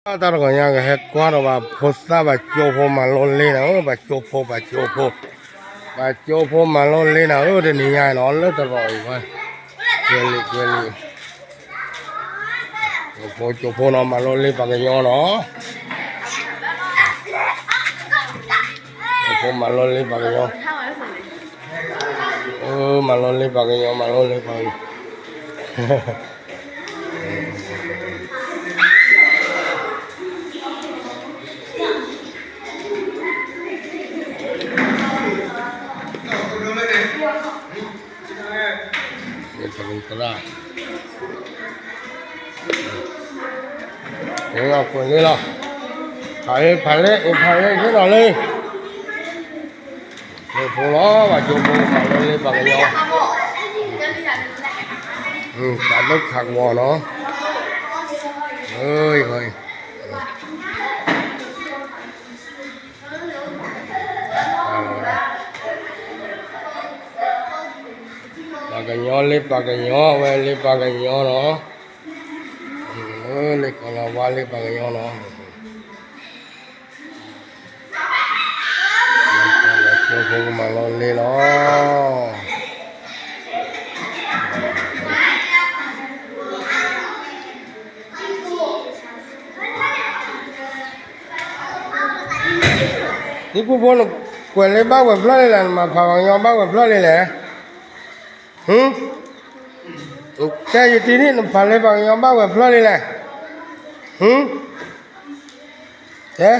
တၢ်တဂီၤညါကဟဲကွၢ်ဒီးဘၣ်ဖိသၣ်ဘၣ်ကၠိဖိမၤလိလ့နၤဧၢ, ဘၣ်ကၠိဖိ ဘၣ်ကၠိဖိ, ဘၣ်ကၠိဖိမၤလိလ့နၤဧၢ, တနံၤညါနီၤ လၢတရီအံၤဝဲ, ကွဲလံ ကွဲလံ, ကၠိဖိ ကၠိဖိနီၤ မၤလိလ့ပှၤကညီနီၤ, ကၠိဖိမၤလိလ့ပှၤကညီ, မၤလိလ့ပှၤကညီ မၤလိလ့ပှၤကညီ သရၣ်, ကွဲးလံလီၤ, ဖးလံ ဖးလံ ဖးလံ သ့ၣ်နီၣ်လံ, ကၠိဖိလီၤ ဘၣ်ကၠိဖိ မၤလိလ့ပှၤကညီ, တၢ်ဒိၣ်ခးကဝီၤနီၤ, ပှၤကညီလ့ ပှၤကညီ အဝဲလ့ ပှၤကညီနီၤ, လ့ ကီၤလၤဝါလ့ ပှၤကညီနီၤ, ကၠိဖိကမၤလိလ့လီၤ. သံကူဖိ နကွဲးလ့ဘၣ်ဝဲၤဖျၢၣ်လံလဲၣ်, နမၤဖးပှၤကညီဘၣ်ဝဲၤဖျၢၣ်လံလဲၣ်, တဲယတံၤန့ၣ် နဖးလ့ပှၤကညီဘၣ်ဝဲၤဖျၢၣ်လံလဲၣ်, တဲ,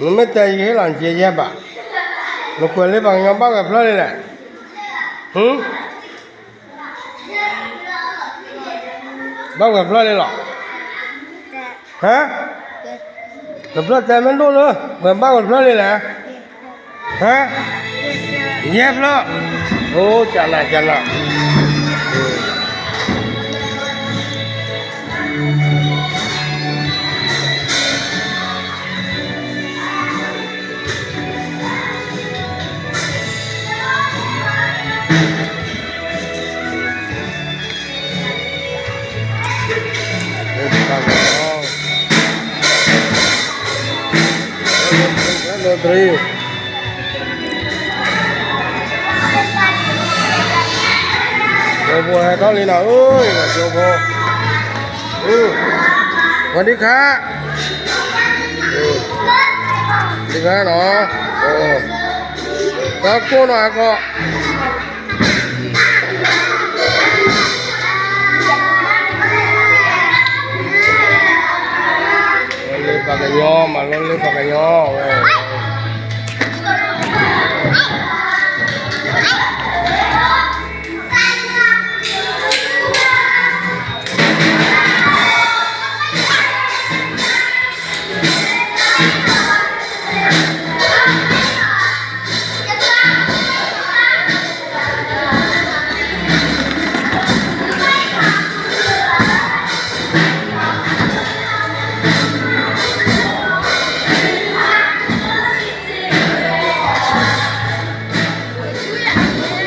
နမ့ၢ်တဲယဟ့ၣ်လီၤနက့ယဲၢ်ဘၣ်, နကွဲးလ့ပှၤကညီဘၣ်ဝဲၤဖျၢၣ်လံလဲၣ်, ဘၣ်ဝဲၤဖျၢၣ်လံလီၤ, ဟါ, တဖျၢၣ်တဲမ့ၢ်ဒိၣ်လၢ ဝဲဘၣ်ဝဲၤဖျၢၣ်လံလဲၣ်, ဟါ, ယဲၢ်ဖျၢၣ်, အိ ကနၤ ကနၤ ကၠိဖိဟဲထီၣ်လံနီၤ, ကၠိဖိ, ဝံၤဒံခါ, ဒံခါနီၤ, တၢ်ကိၢ်နီၤအကီး လ့ပှၤကညီ မၤလိလ့ပှၤကညီဝဲ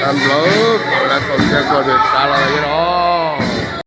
တၢ်ဘျီ, တၢ်ကိးကဲကိးဒံးတၢ်လီၤ